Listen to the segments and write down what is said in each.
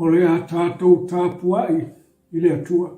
O le a tatou tapuai i le Atua.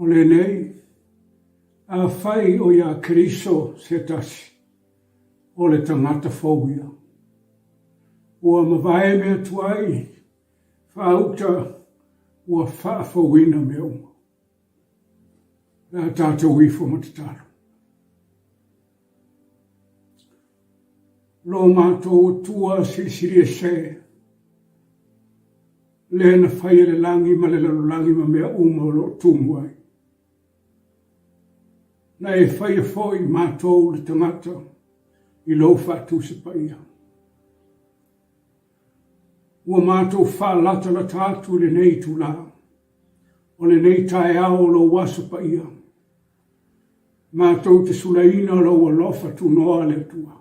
O lenei, afai o ia Keriso se tasi, o le tagata fou ia. Ua mavae mea tuai, faauta ua faafouina mea uma. Le a tatou ifo ma tatalo. Lo matou Atua silisili ese, le na faia le lagi ma le lalolagi ma mea uma o lo o tumu ai. Na e faia foi matou le tagata i lou faatusa paia. Ua matou faalatalata atu i lenei itulā, o lenei taeao o lou aso paia. Matou te sulaina lou alofa tunoa le Atua.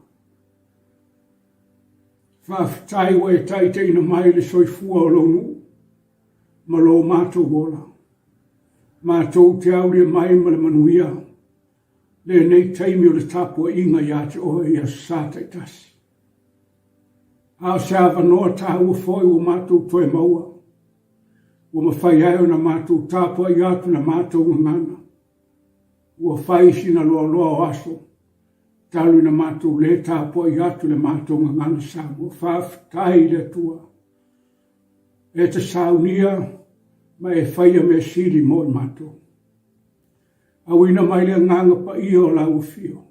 Faafetai ua e taitaiina mai le soifua o lou nuu ma lo matou ola. Matou te aulia mai ma le manuia lenei taimi o le tapuaiga ia te oe i aso Sa taitasi. A o se avanoa taua foi ua matou toe maua, ua mafai ai ona matou tapuai atu na matou gagana. Ua fai sina loaloa o aso talu ina matou lē tapuai atu le matou gagana Samoa. Faafetai i le Atua e te saunia ma e faia mea sili mo i matou. Auina mai le agaga paia o lau afio,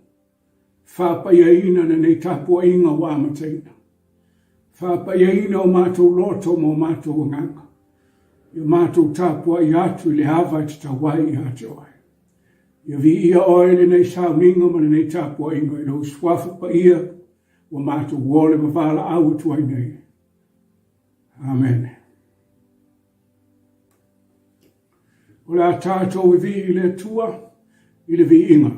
faapaiaina lenei tapuaiga ua amataina. Faapaiaina o matou loto ma o matou agaga, ia matou tapuai atu i le ava e tatau ai ia te oe. Ia viia oe i lenei sauniga ma lenei tapuaiga i lou suafa paia ua matou ole ma valaau atu ai nei. Amene. O le a tatou e vii i le Atua i le viiga.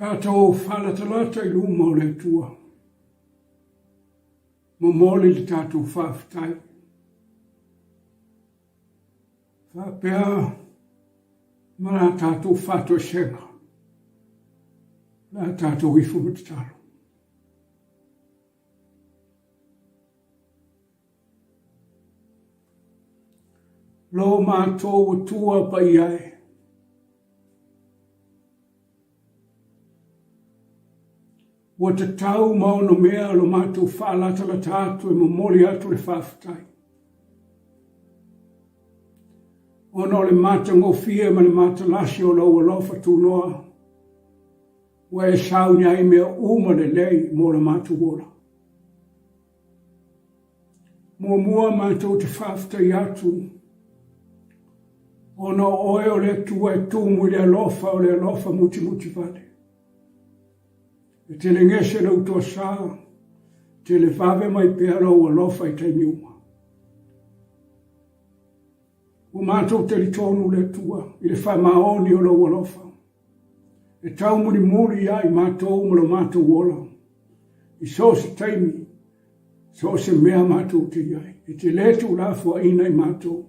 Tatou faalatalata i luma o le Atua. Momoli le tatou faafetai. Faapea ma la tatou faatoesega, la tatou ifo ma tatalo. Lo matou Atua paia e. Ua tatau ma onomea lo matou faalatalata atu e momoli atu le faafetai. Ona o le matagofie ma le matalasi o lou alofa tunoa, ua e sauni ai mea uma lelei mo lo matou ola. Muamua matou te faafetai atu ona o oe o le Atua e tumu i le alofa o le alofa mutimuti vale. E telegese lou toasa, televave mai pea lou alofa i taimi uma. Ua matou talitonu le Atua i le faamaoni o lou alofa. E taumulimuli ia i matou ma lo matou ola. I so o se taimi, so o se mea matou te i ai. E te le tuulafoaiina i matou.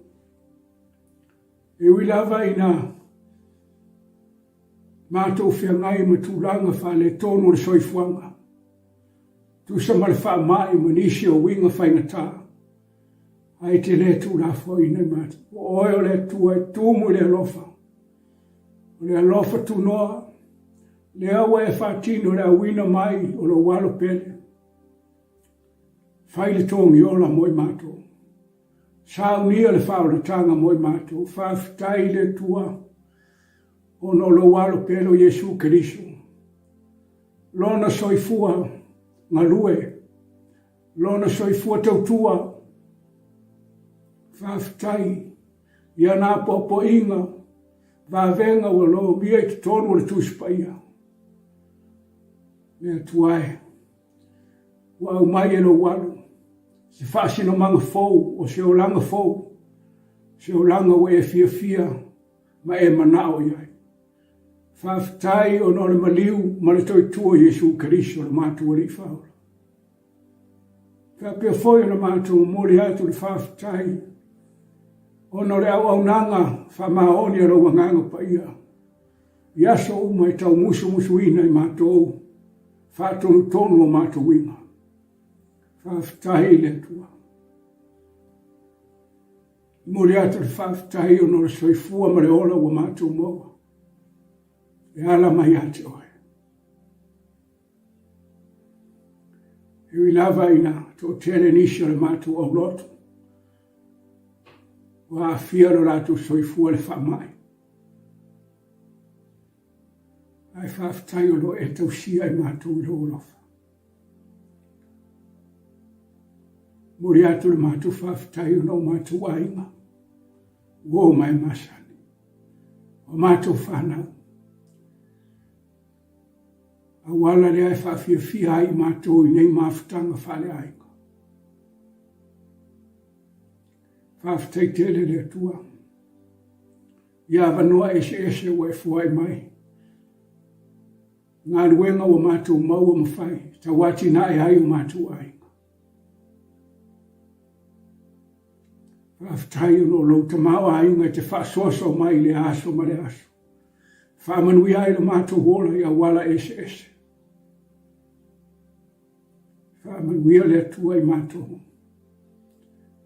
E ui lava ina matou feagai ma tulaga faaletonu o le soifuaga, tusa ma le faamai ma nisi o uiga faigata, ae te le tuulafoaiina i matou. O oe o le Atua e tumu i le alofa, O le alofa tunoa, lea ua e faatino le auina mai o lou alo pele. Fai le togiola mo i matou. Saunia le faaolataga mo i matou. Faafetai i le Atua ona o lou alo pele o Iesu Keriso. Lona soifua galue, lona soifua tautua. Faafetai I ana apoapoaiga, vavega ua lomia i totonu o le Tusi Paia. Le Atua e, ua aumai e lou alu se faasinomaga fou, o se olaga fou, se olaga ua e fiafia ma e manao i ai. Faafetai ona o le maliu ma le toitua o Iesu Keriso le matou Alii Faaola. Faapea foi ona matou momoli atu le faafetai ona o le auaunaga faamaoni a lou Agaga Paia i aso uma e taumusumusuina i matou faatonutonu o matou uiga. Faafetai i le Atua. Momoli atu le faafetai ona o le soifua ma le ola ua matou maua e ala mai ia te oe. E ui lava ina toatele nisi o le matou aulotu ua aafia lo latou soifua i le faamai, ae faafetai o lo o e tausia i matou i lou alofa. Momoli atu le matou faafetai ona o matou aiga, uo ma e masani, o matou fanau. Auala lea e faafiafia ai i matou i nei mafutaga faaleaiga. Faafetai tele le Atua i avanoa eseese ua e foai mai. Galuega ua matou maua ma fai, tauatinae ai o matou aiga. Faafetai ona o lou tamaoaiga e te faasoasoa mai i le aso ma le aso. Faamanuia ai lo matou ola i auala eseese. Faamanuia le Atua i matou.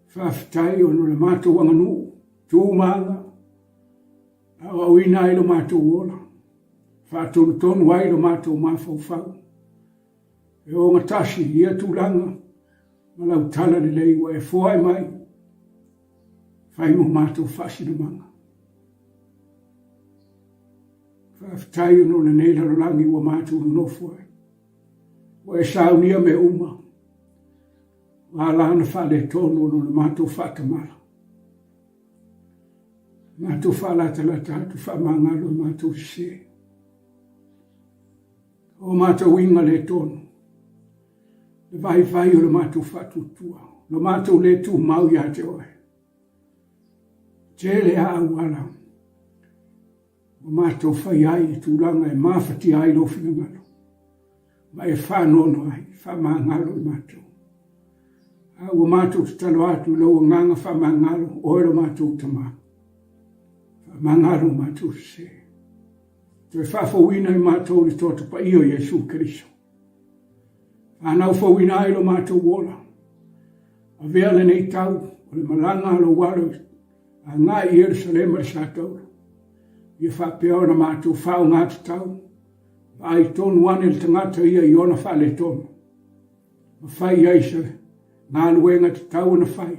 Faafetai ona o le matou aganuu, tu ma aga, aoaoina ai lo matou ola, faatonutonu ai lo matou mafaufau. E ogatasi i ia tulaga ma lau tala lelei ua e foai mai, fai mo matou faasinomaga. Faafetai ona o lenei lalolagi ua matou nonofo ai. Ua e saunia mea uma, ua ala ona faaletonu ona o le matou faatamala. Matou faalatalata atu faamagalo i matou sese. O matou uiga le tonu, le vaivai o le matou faatuatua, lo matou le tumau ia te oe. Tele a auala. Ma matou fai ai i tulaga e mafatia ai lou finagalo, ma e faanoano ai, faamagalo i matou. A ua matou tatalo atu i lou agaga faamagalo, oe lo matou Tama. Faamagalo matou sese. Toe faafouina i matou le toto paia o Iesu Keriso. Fanau fouina ai lo matou ola. Avea lenei tau o le malaga a lou alo agai i Ierusalema i le Satauro. Ia faapea ona matou faaaoga tatau, vaai tonu ane le tagata ia i ona faaletonu, ma fai i ai se galuega tatau ona fai,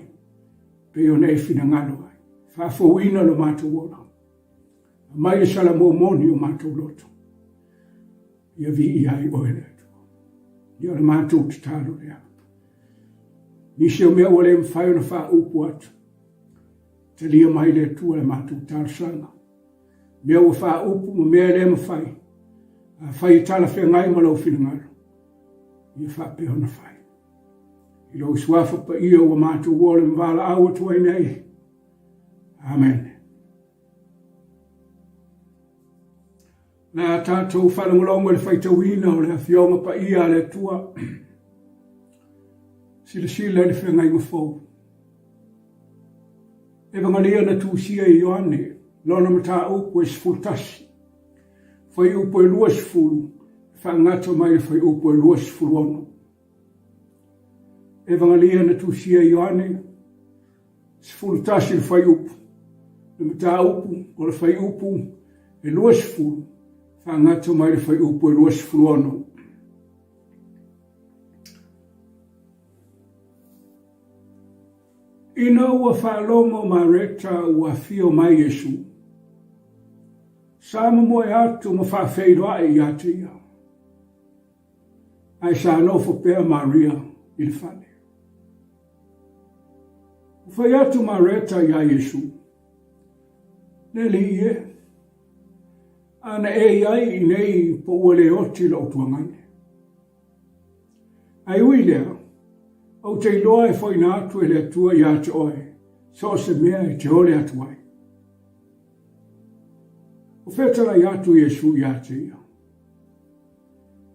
pei ona e finagalo ai. Faafouina lo matou ola. Aumai le salamo moni o matou loto. Ia viia ai oe le Atua. Ia o le matou tatalo lea. Nisi o mea ua le mafai ona faaupu atu. Talia mai le Atua le matou talosaga. Mea ua faaupu ma mea e le mafai. Afai e talafeagai ma lou finagalo, ia faapea ona fai. I lou suafa paia ua matou ola ma valaau atu ai nei. Amene. Le a tatou faalogologo i le faitauina o le Afioga Paia a le Atua. Silasila i le feagaiga fou. Evagalia na tusia e Ioane, lona mataupu e 11. Fuaiupu e 20, faagata mai le fuaiupu e 26. Evagalia na tusia e Ioane, 11 le fuaiupu. Le mataupu o le fuaiupu e 20, faagata mai le fuaiupu e 26. Ina ua faalogo Mareta ua afio mai Iesu, sa momoe atu ma faafeiloai ia te ia. Ae sa nofo pea Maria i le fale. Ua fai atu Mareta iā Iesu, Le Alii e, a na e i ai i inei po ua le oti lou tuagane. Ae ui i lea, ou te iloa e foina atu e le Atua ia te oe so o se mea e te ole atu ai. Ua fetalai atu Iesu ia te ia,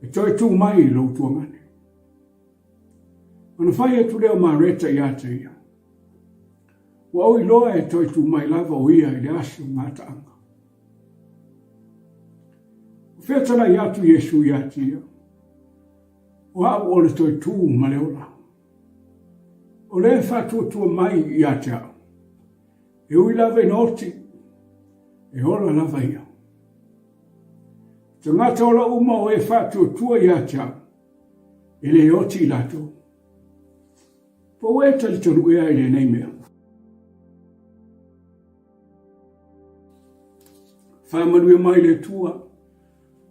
E toe tū mai lou tuagane. Ona fai atu lea o Mareta ia te ia, Ua ou iloa e toe tū mai lava o ia i le aso gataaga. Ua fetalai atu Iesu ia te ia, O au o le toe tū ma le ola. O le faatuatua mai ia te au, e ui lava ina oti, e ola lava ia. Tagata ola uma o e faatuatua ia te au, e le oti i latou. Po ua e talitonu ea i lenei mea? Faamanuia mai le Atua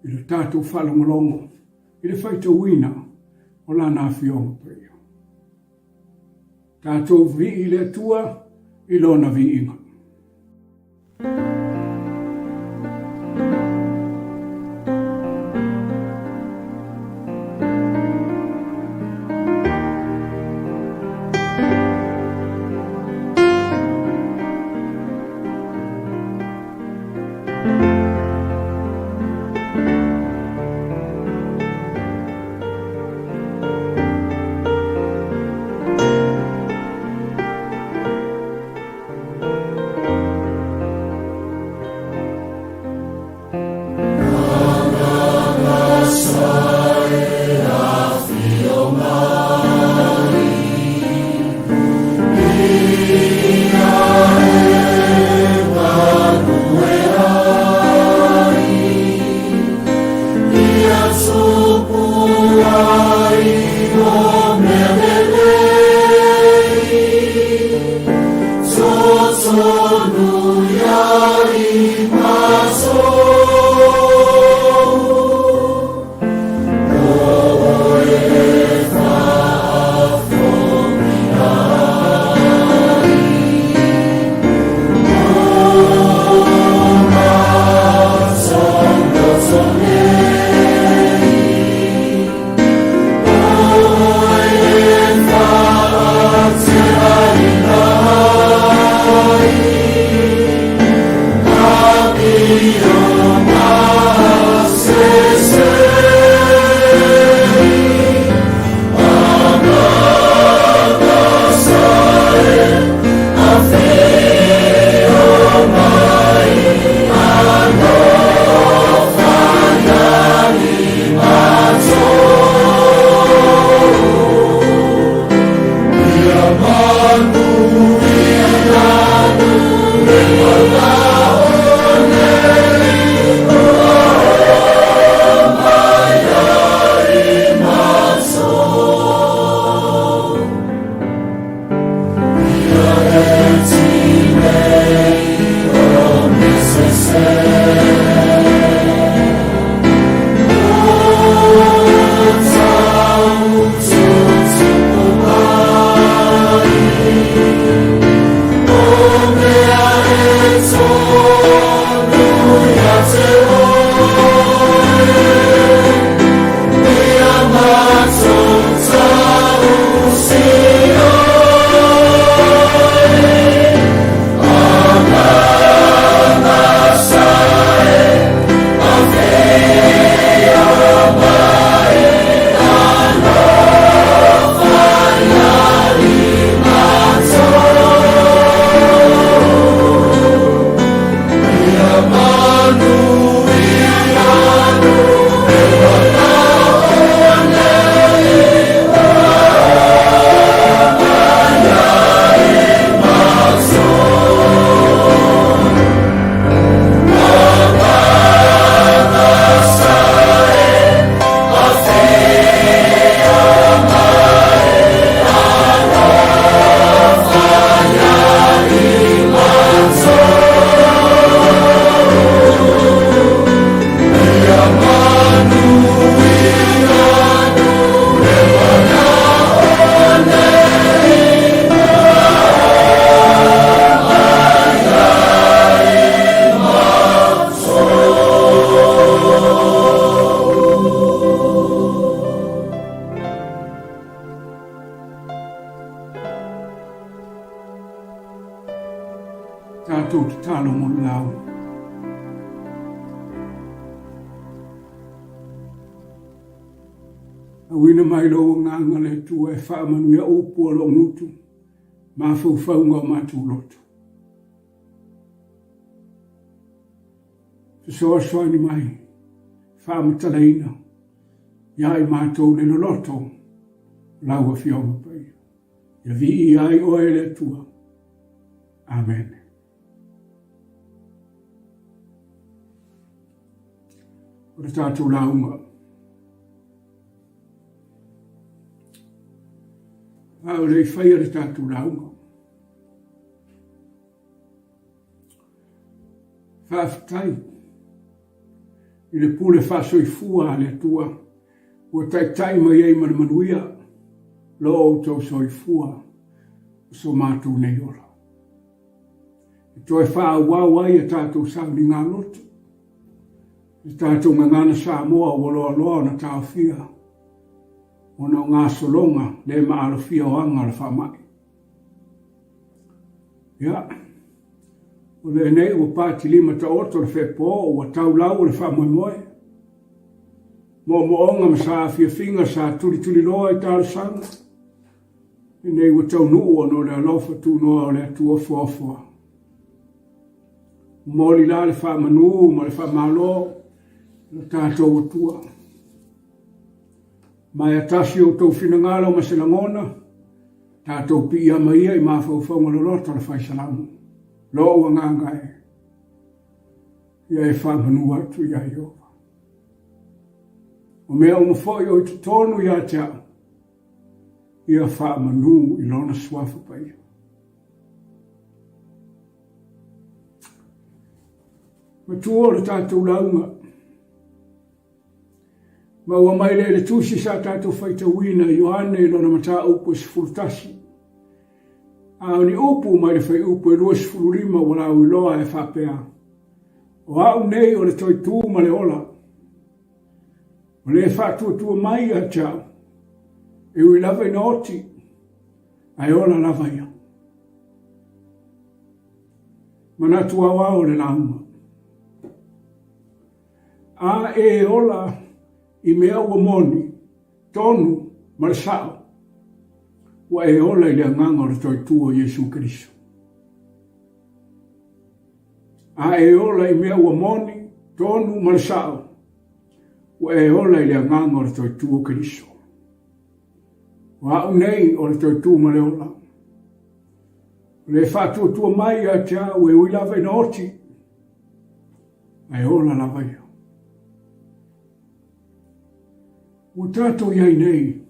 i le tatou faalogologo i le faitauina o Lana Afioga Paia. Tatou vii i le Atua i Lona viiga. Tatou tatalo mo le lauga. Auina mai lou agaga le Atua e faamanuia upu a lou gutu, mafaufauga o matou loto. Fesoasoani mai, faamatalaina ia i matou le loloto o lau Afioga Paia. Ia viia ai oe le Atua. Amene. O le tatou lauga. A o le i faia le tatou lauga. Faafetai i le pule faasoifua a le Atua ua taitai mai ai ma le manuia lo outou soifua ma so matou nei ola. E toe faaauau ai a tatou sauniga loto, le tatou gagana Samoa ua loaloa ona taofia ona o gasologa le maalofia o aga o le faamai. Ia, o lenei ua patilima taoto le fepo ua tau lau o le faamoemoe. Moomooga ma saafiafiga sa tulituliloa i talosaga, lenei ua taunuu ona o le alofa tunoa o le Atua foafoa. Momoli la le faamanu ma le faamalo i lo tatou Atua. Ma e atasi outou finagalo ma se lagona, tatou piiama ia i mafaufauga loloto o le fai salamo. Lou agaga e, ia e faamanu atu ia Ieova. O mea uma foi o i totonu ia te au, ia faamanu i lona suafa paia. Matua o le tatou lauga, Maua mai lea i le tusi sa tatou faitauina i Ioane i lona mataupu e 11. A o ni upu mai le fuaiupu e 25 ua lauiloa e faapea, O au nei o le toitū ma le ola. O le faatuatua mai ia te au, e ui lava ina oti, ae ola lava ia. Manatu aoao o le lauga. A e ola i mea ua moni, tonu ma le sao, ua e ola i le agaga o le Toitū o Iesu Keriso. A e ola i mea ua moni, tonu ma le sao, ua e ola i le agaga o le Toitū o Keriso. O au nei o le Toitū ma le ola. O le faatuatua mai ia te au e ui lava ina oti, ae ola lava ia. Ua tatou i ai nei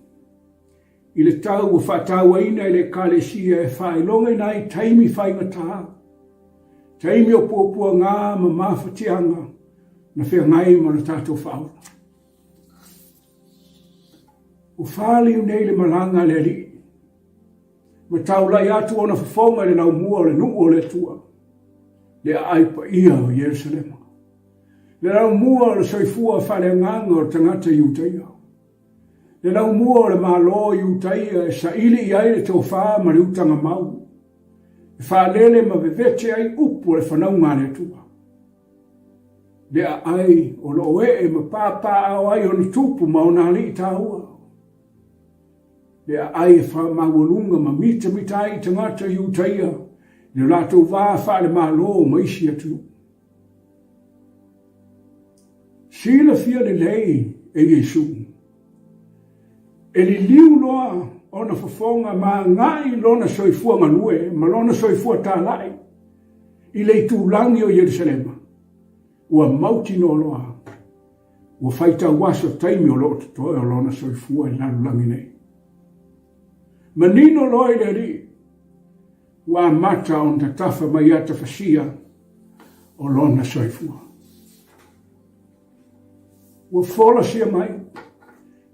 i le tau ua faatauaina e le Ekalesia e faailogaina ai taimi faigata, taimi o puapuaga ma mafatiaga na feagai ma lo tatou faaola. Ua faliu nei le malaga a le Alii, ma taulai atu ona fofoga i le laumua o le nuu o le Atua, le aai paia o Ierusalema, le laumua o le soifua faaleagaga o tagata Iutaia, le laumua o le Malo Iutaia e saili i ai le tofa ma le utaga mau, e faalele ma vevete ai upu o le fanauga a le Atua. Le aai o lo o ee ma papaaao ai ona tupu ma ona alii taua. Le aai e faamaualuga ma mitamita ai i tagata Iutaia i lo latou va faale-Malo ma isi atunuu. Silafia lelei e Iesu, e liliu loa ona fofoga ma agai lona soifua galue ma lona soifua talai i le itulagi o Ierusalema, ua mautinoa loa ua faitau aso taimi o lo o totoe o lona soifua i le lalolagi nei. Manino loa i le Alii, ua amata ona tatafa mai ata fasia o lona soifua. Ua folasia mai,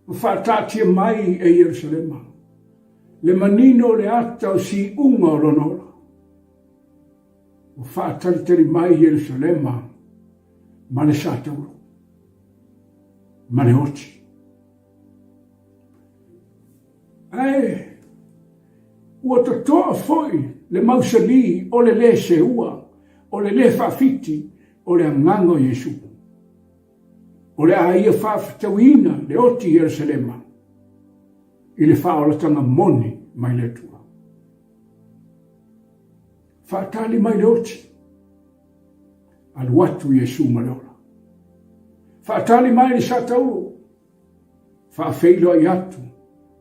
ua faataatia mai e Ierusalema le manino o le ata o siuga o lona ola. Ua faatalitali mai Ierusalema ma le satauro ma le oti. Ae ua totoa foi le mausali o le lē seua, o le lē faafiti o le Agaga o Iesu. O le a ia faafetauina le oti i Ierusalema i le faaolataga moni mai le Atua. Faatali mai le oti, alu atu Iesu ma le ola. Faatali mai le satauro, faafeiloai atu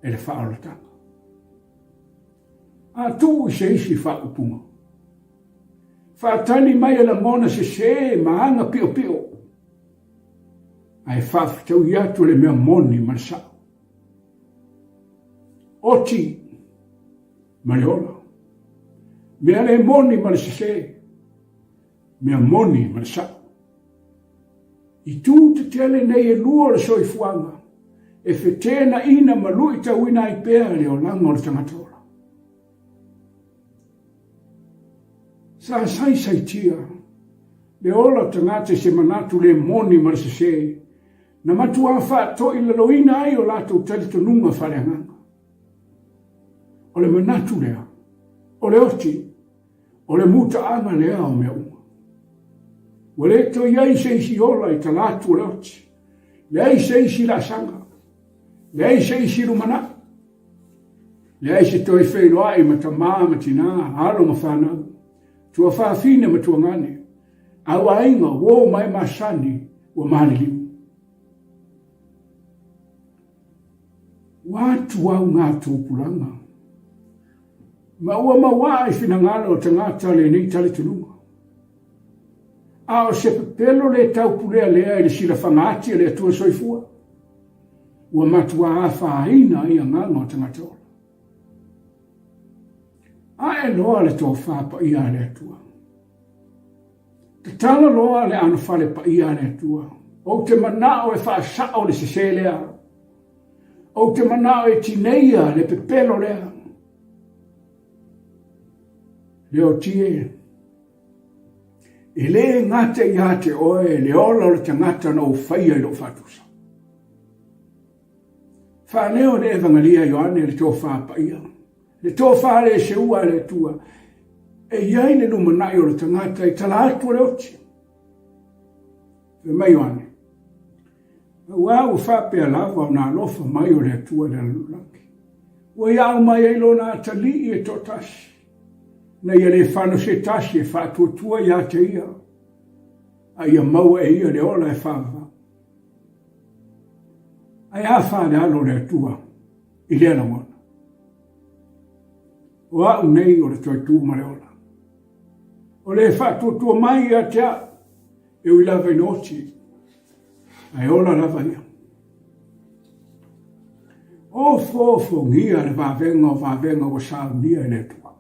e le faaolataga. A tuu i se isi faaupuga, faatali mai e lagona sese ma aga piopio, ae faafetaui atu le mea moni ma le sao. Oti ma le ola, mea le moni ma le sese, mea moni ma le sao. Itu tetele nei e lua o le soifuaga e feteenaiina ma luitauina ai pea le olaga o le tagata ola. Sa saisaitia le ola o tagata i se manatu le moni ma le sese na matuā faatoilaloina ai o latou talitonuga faaleagaga. O le manatu lea, o le oti, O le mutaaga lea o mea uma. Ua le toe i ai se isi ola i tala atu o le oti, leai se isi laasaga, leai se isi lumanai, leai se toe feiloai ma tamā ma tinā, alo ma fanau, tuafafine ma tuagane, au aiga, uō ma e masani ua maliliu. Ua atu au ngā tupulaga. Ma ua mauaa i finagalo o tagata lenei talitonuga. A o se pepelo le taupulea lea i le silafaga ati a le Atua Soifua, ua matuā afaina ai agaga o tagata ola. Ae loa le tofa paia a le Atua. Tatala loa le anofale paia a le Atua. Ou te manao e faasao le sese lea. Ou te manao e tineia le pepelo lea. Leoti e, e lē gata iā te oe le ola o le tagata na ou faia i lou faatusa. Faaleo le Evangelia Ioane le tofa paia, le tofa le seua a le Atua, e i ai le lumanai o le tagata i tala atu o le oti. Fai mai Ioane, Auā ua faapea lava ona alofa mai o le Atua i le lalolagi, ua ia aumai ai lona atalii e toatasi, ina ia le fano se tasi e faatuatua ia te ia, a ia maua e ia le ola e faavavau. Ae a fa le alo o le Atua i lea lagona? O au nei o le toe tu ma le ola. O le faatuatua mai ia te au, E ui lava ina oti, ae ola lava ia. Ofoofogia le vavega o vavega ua saunia e le Atua.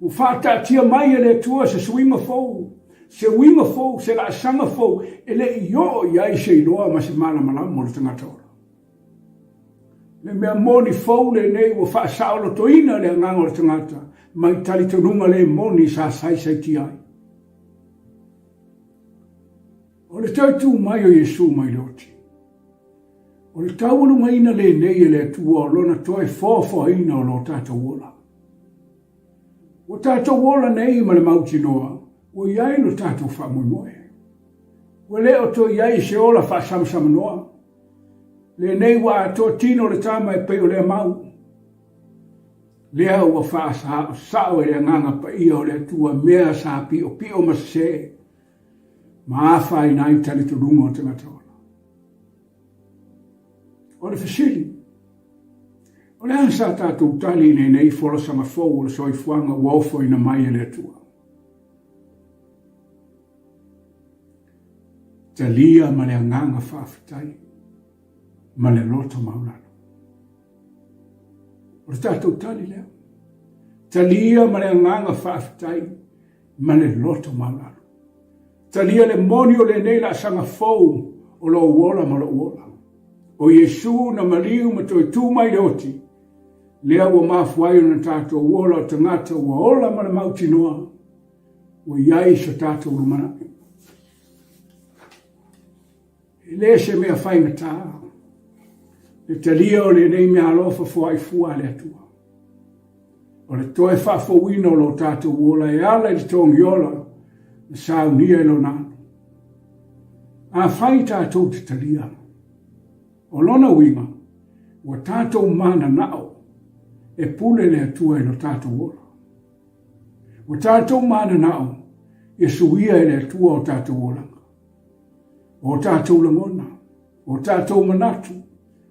Ua faataatia mai e le Atua se suiga fou, se uiga fou, se laasaga fou e le i oo i ai se iloa ma se malamalama o le tagata ola. Le mea moni fou lenei ua faasaolotoina le agaga o le tagata mai talitonuga le moni sa saisaitia ai. O le toe tu mai o Iesu mai le oti, o le taualugaina lenei e le Atua o Lona toe foafoaina o lo tatou ola. Ua tatou ola nei ma le mautinoa ua i ai lo tatou faamoemoe. Ua le o toe i ai se ola faasamasamanoa. Lenei ua atoa tino le tama e pei o lea mau. Lea ua faasaosao e le Agaga Paia o le Atua mea sa piopio ma sesee ma afaina ai talitonuga o tagata ola. O le fesili, o le a sa tatou tali i lenei folasaga fou o le soifuaga ua ofoina mai e le Atua? Talia ma le agaga faafetai ma le loto maulalo. O le tatou tali lea. Talia ma le agaga faafetai ma le loto maulalo. Talia le moni o lenei laasaga fou o lou ola ma lou ola. O Iesu na maliu ma toe tu mai le oti, lea ua mafua ai ona tatou ola o tagata ua ola ma le mautinoa ua i ai so tatou lumanai. E le se mea faigata le talia o lenei meaalofa foai fua a le Atua. O le toe faafouina o lo tatou ola e ala i le togiola na saunia e lona alo. Afai tatou te talia, o lona uiga, ua tatou mananao e pule le Atua i lo tatou ola. Ua tatou mananao ia suia e le Atua o tatou olaga, o tatou lagona, o tatou manatu,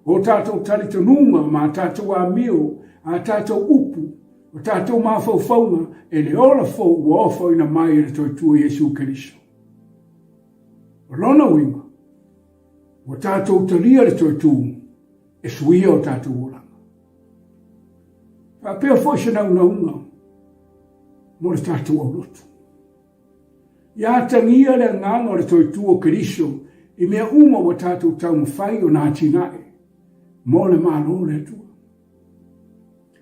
o tatou talitonuga ma a tatou amio, a tatou upu, o tatou mafaufauga e le ola fou ua ofoina mai e le Toetua Iesu Keriso. O lona uiga, ua tatou talia le Toetu e suia o tatou olaga. Faapea foi se naunauga mo le tatou aulotu. Ia atagia le agaga o le Toetu o Keriso i mea uma ua tatou taumafai ona atinae mo le Malo o le Atua.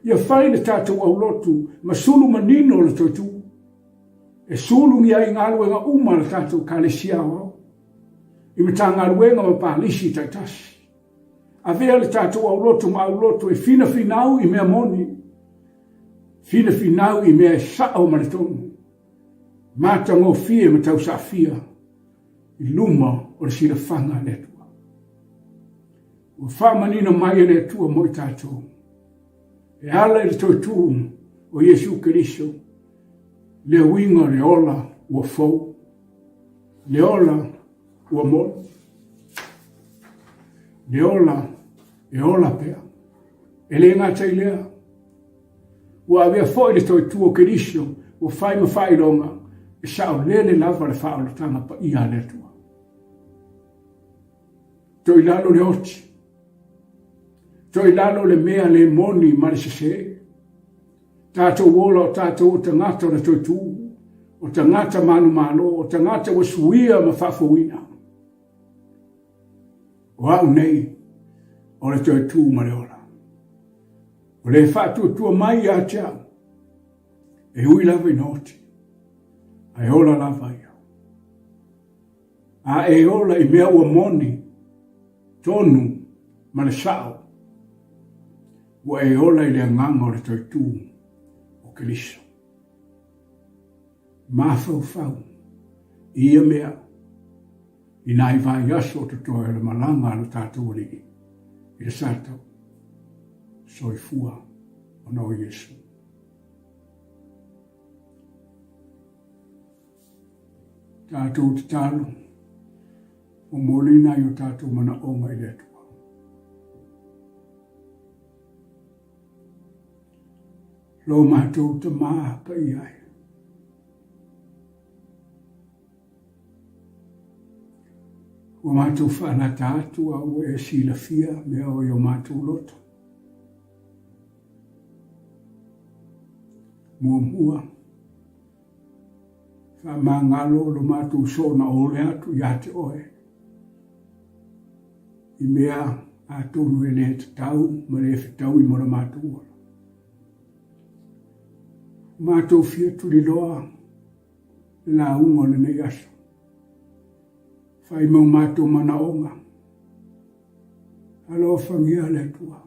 Ia fai le tatou aulotu ma sulu manino o le Toetu, e sulugia ai galuega uma a le tatou Ekalesia Aoao, i Matagaluega ma Palisi taitasi. Avea le tatou aulotu ma aulotu e finafinau i mea moni, finafinau i mea e sao ma le tonu, matagofie ma tausaafia i luma o le silafaga a le Atua. Ua faamanino mai e le Atua mo i tatou, e ala i le toe tu o Iesu Keriso, le uiga o le ola ua fou, le ola Ua moni. Le ola, e ola pea. E le gata i lea, ua avea foi le toetu o Keriso ua fai ma faailoga e saolele lava le faaolataga paia a le Atua. Toe i lalo le oti, toe i lalo le mea le moni ma le sese. Tatou ola o tatou o tagata o le toetu, o tagata manumalo, o tagata ua suia ma faafouina. O au nei, o le toetu ma le ola. O le faatuatua mai ia te au, e ui lava ina oti, ae ola lava ia. A e ola i mea ua moni, tonu ma le sao, ua e ola i le agaga o le toetū o Keriso. Mafaufau i ia mea i nai vaiaso o totoe o le malaga a lo tatou Alii i le Satau. Soifua ona o Iesu. Tatou tatalo, momoli nai o tatou manaoga i le Atua. Lo matou Tamā paia e. Ua matou faalata atu a ua e silafia mea o i o matou loto. Muamua, Faamagalo lo matou soona ole atu ia te oe i mea Atonu e le tatau ma le fetaui mo le matou ola. Matou fia tuliloa le lauga o lenei aso. Fai ma o matou manaoga. Alofagia le Atua.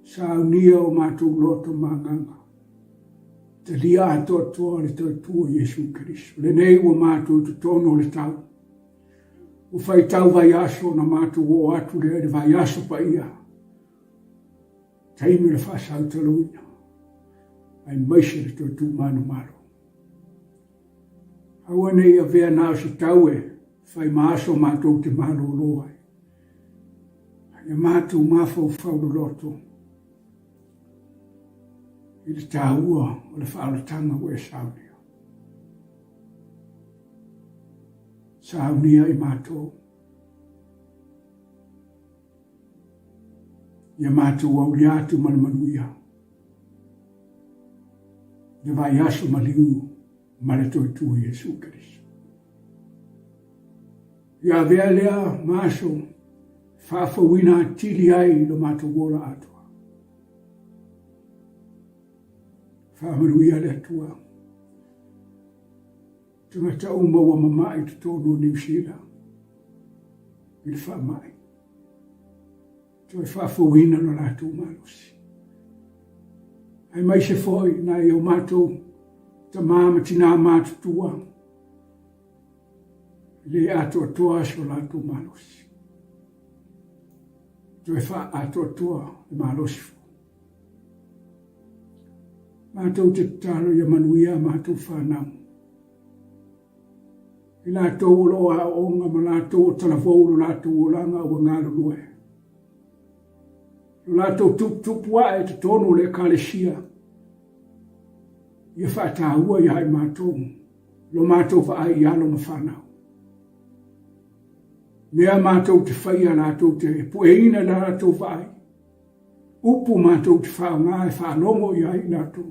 Saunia o matou loto ma agaga. Talia atoatoa le toe tu o Iesu Keriso. Lenei ua matou i totonu o le tau. Ua faitau vaiaso ona matou oo atu lea i le vaiaso paia. Taimi o le faasautauina, aemaise le toe tuumanumalo. Aua ne i avea na o se tau e fai ma aso matou te malolo ai. Ia matou mafaufau loloto i le taua o le faaolataga ua e saunia. Saunia i matou. Ia matou aulia atu ma le manuia. Le vaiaso maliu ma le toe tu o Iesu Keriso. Ia avea lea ma aso faafouina atili ai lo matou ola atoa. Faamanuia le Atua. Tagata uma ua mama'i i totonu o Niu Sila i le faamai. Toe faafouina lo latou malosi. Aemaise foi nai o matou tamā ma tinā matutua le atoatoa so latou malosi. Toe faaatoatoa le malosi foi. Matou te tatalo ia manuia a matou fanau. I latou o lo o aooga ma latou o talavou lo latou olaga ua galulue. Lo latou tuputupu ae i totonu o le Ekalesia, ia faataua ia i matou, lo matou vaai i alo ma fanau. Mea matou te faia latou te pueina i la latou vaai, upu matou te faaaoga e faalogo ia ai i latou.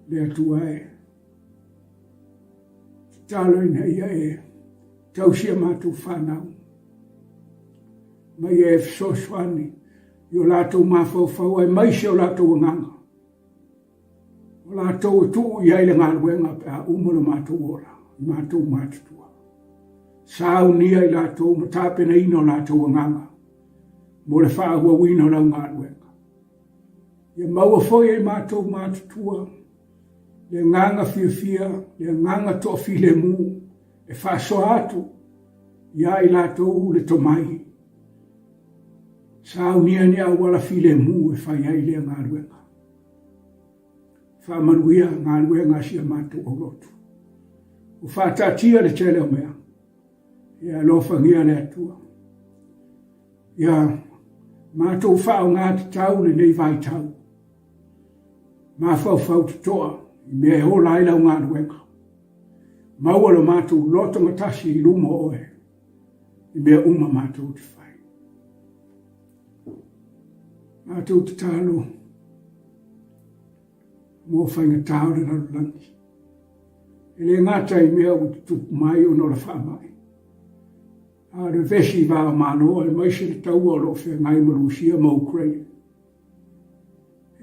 Le Atua e, tatalo ina ia e tausi a matou fanau, ma ia e fesoasoani i o latou mafaufau aemaise o latou agaga, o latou e tuu i ai le galuega pe a uma lo matou ola, i matou matutua. Saunia i latou ma tapenaina o latou agaga mo le faaauauina o lau galuega. Ia maua foi e matou matutua le agaga fiafia, le agaga toafilemu e faasoa atu ia i latou le tomai. Saunia ni auala filemu e fai ai lea galuega. Faamanuia galuega a si a matou aulotu. Ua faataatia le tele o mea. Ia alofagia le Atua. Ia matou faaaoga tatau lenei vaitau. Mafaufau totoa i mea e ola ai lau galuega. Maua lo matou loto gatasi i luma o oe i mea uma matou te fai. Matou tatalo mo faigata o le lalolagi. E le gata i mea ua tutupu mai ona o le faamai, a o le vevesi i va o Malo aemaise le taua o lo o feagai ma Rusia ma Ukraine.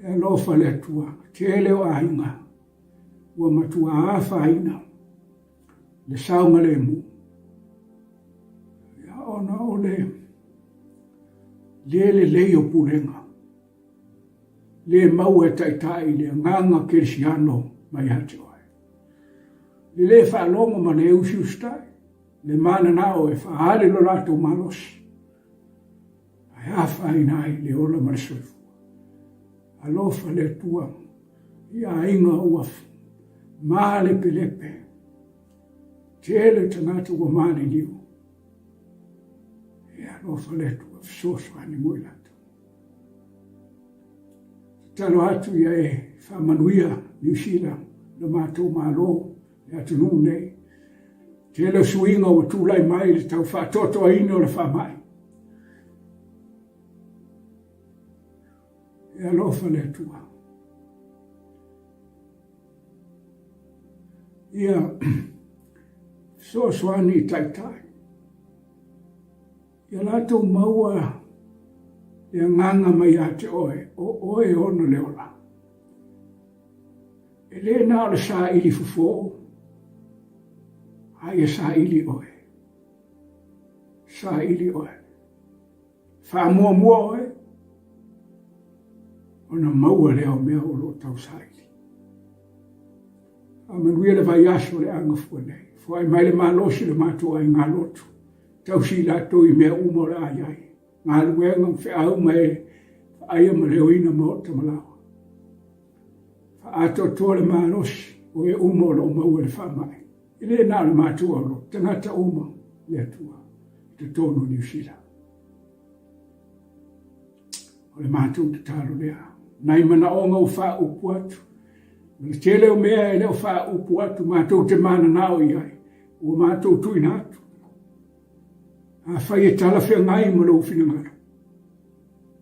E alofa le Atua, tele o aiga ua matua afaina le saogalemu. Ia, ona o le le lelei o pulega, le maua e taitai le agaga kerisiano mai ia te oe. Le le faalogo ma le usiusitai, le mananao e faaali lo latou malosi, ae afaina ai le ola ma le soifua. Alofa le Atua i aiga ua malepelepe, tele tagata ua maliliu. E alofa le Atua fesoasoani mo i latou. Tatalo atu ia e faamanuia Niu Sila, lo matou Malo, le atunuu nei. Tele o suiga ua tulai mai i le tau faatoatoaina o le faamai. E alofa le Atua. Ia fesoasoani i taitai. Ia latou maua le agaga mai ia te oe, o oe e ona le ola. E le na o le saili fofo, a ia saili oe. Saili oe. Faamuamua oe, ona maua lea o mea o lo o tausaili. Faamanuia le vaiaso o le a gafua nei. Foai mai le malosi i le matou aiga lotu. Tausi i latou i mea uma o le a i ai. Galuega ma feau ma e vaaia ma leoina maota ma laoa. Faaatoatoa le malosi o e uma o lo o maua i le faamai. E le na o le matou aulotu, tagata uma le Atua i totonu o Niu Sila. O le matou tatalo lea. Nai manaoga ua faaupu atu. O le tele o mea e le o faaupu atu matou te mananao i ai, ua matou tuuina atu. Afai e talafeagai ma lou finagalo,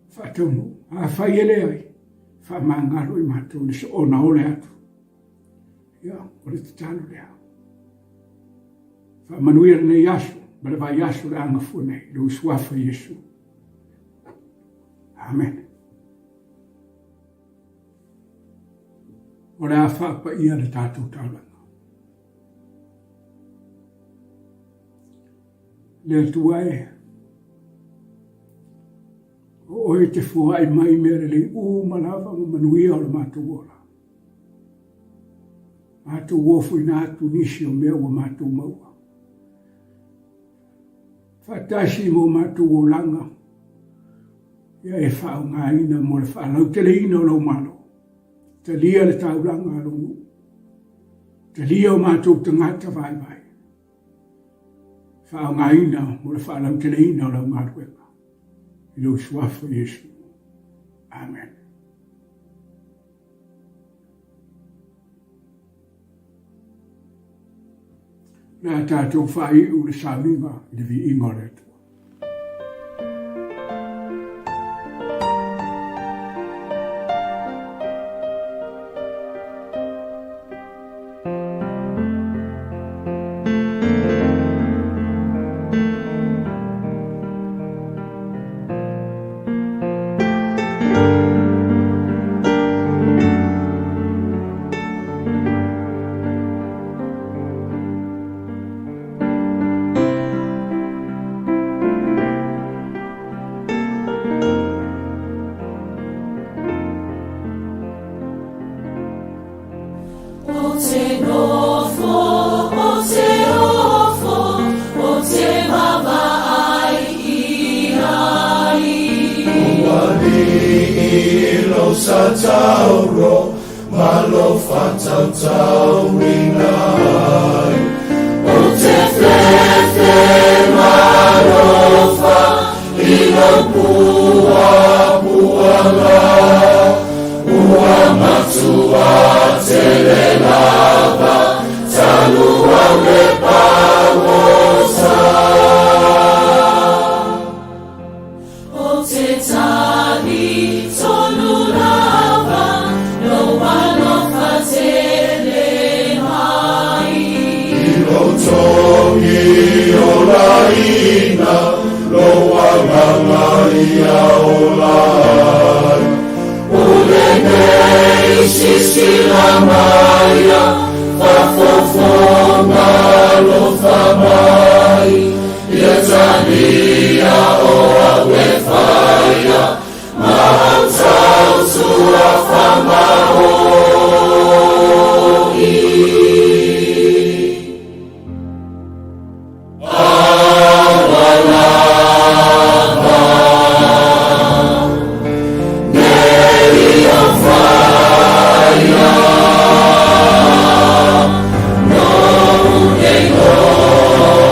faataunuu. Afai e leai, faamagalo i matou i le soona ole atu. Ia, o le tatalo lea. Faamanuia lenei aso ma le vaiaso o le a gafua nei, i lou suafa Iesu. Amene. O le a faapaia le tatou taulaga. Le Atua e, o oe te foai mai mea lelei uma lava ma manuia o le matou ola. Matou ofoina atu nisi o mea ua matou maua. Faatasi ma o matou olaga, ia e faaaogaina mo le faalauteleina o lou Malo. Talia le taulaga a lou nuu. Talia o matou tagata vaivai. Faaaogaina mo le faalauteleina o lau galuega. I lou suafa Iesu. Amen. Le a tatou faaiu le sauniga i le viiga o le Atua. O te nofo, o te ofo, o te vaavaai i ai. Ua alii lou satauro ma lou faatautauina ai. O te fefe ma alofa i lou puapuaga, ua matua tele lava talu au le pagota. O te tali tonu lava lou alofa tele mai. I lou togi olaina, lou agaga ia ola ai. Pule nei sisila maia, faafofoga alofa mai. Ia talia o au e faia, ma au tautua faamaoni. Aua lava nei ou faia, noʻu nei loto.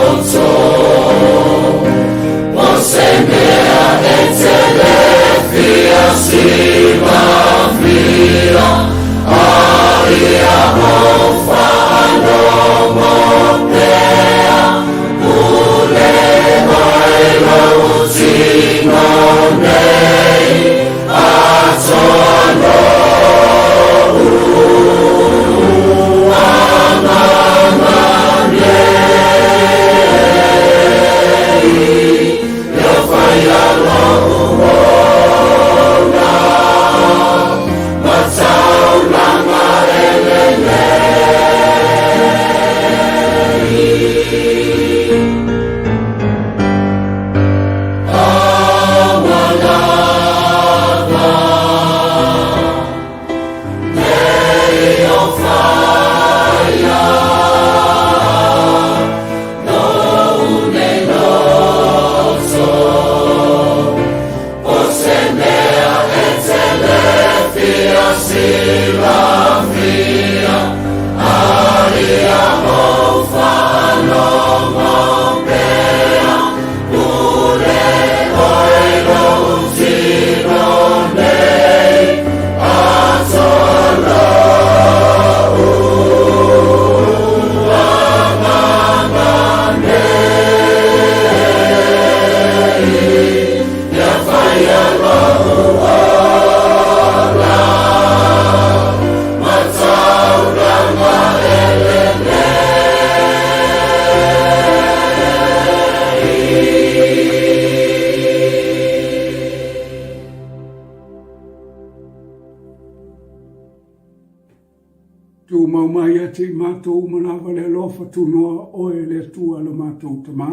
mai ia te i matou uma lava le alofa tunoa o oe le Atua lo matou Tamā.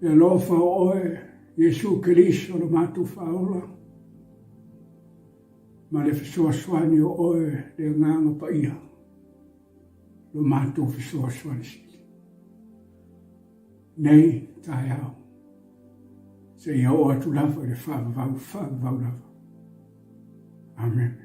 Le alofa o oe, Iesu Keriso lo matou Faaola, ma le fesoasoani o oe le Agaga Paia, lo matou fesoasoani sili. Nei taeao, seia oo atu lava i le faavavau, faavavau lava. Amene.